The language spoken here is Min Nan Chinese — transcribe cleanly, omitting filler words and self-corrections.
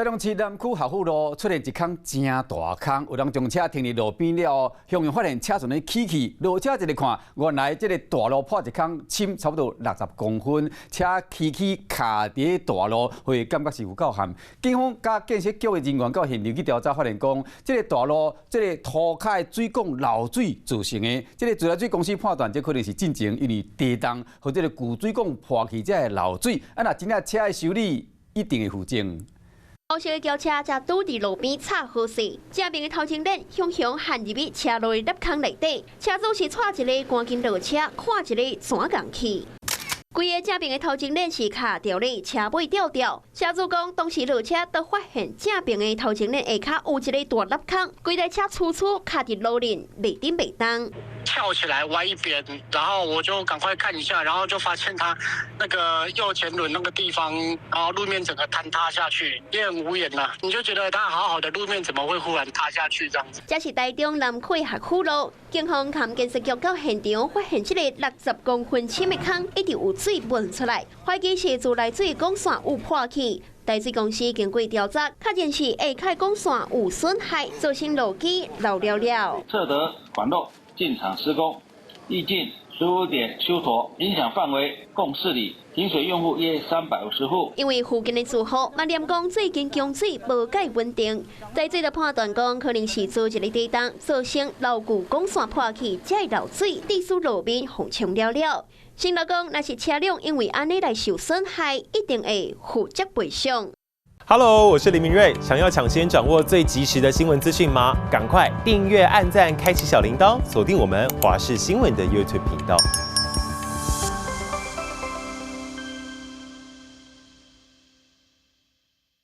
台中市南區學府路出現一空誠大空，有人將車停佇路邊了後，鄉民發現車軋咧起去，落車一个看，原來這个大路破一空深差不多60公分，車起去卡佇大路，會感覺是有夠譀。警方佮建設局的人員到現場去調查，發現講，這个大路這个塗跤的水管漏水造成的。這个自來水公司判斷，這可能是進前因為地動予這个舊水管破去才會漏水。啊，若真正車的修理一定會負責。烏色的轎車才拄佇路邊插好勢，正面的頭前輪雄雄陷入去車路的凹空內底，車主是帶一个趕緊落車，看一个怎共去。規个正面的頭前輪是卡著咧，車尾吊吊。車主講，當時落車就發現正面的頭前輪下跤有一个大凹空，規台車粗粗卡佇路面，袂振袂動。跳起來歪一邊，然後我就趕快看一下，然後就發現它那個右前輪那個地方，然後路面整個坍塌下去，也很無言呐。你就覺得它好好的路面怎麼會忽然塌下去這樣子？這是台中南區學府路，警方佮建設局到現場發現這个60公分深的空，一直有水噴出來，懷疑是自來水管線有破去。台水公司經過調查，確認是下跤管線有損害，造成路基漏了了。測得管漏，進場施工，預計15點修妥，影響範圍共4里，停水用戶約350戶。因為附近的住戶嘛念講最近供水無蓋穩定，台水就判斷講可能是做一个地動造成老舊管線破去，才會漏水，致使路面予沖了了。承諾講，若是車輛因為按呢來受損害，一定會負責賠償。 Hello，我是林明瑞，想要搶先掌握最及時的新聞資訊嗎？趕快訂閱、按讚、開啟小鈴鐺，鎖定我們華視新聞的 YouTube 頻道。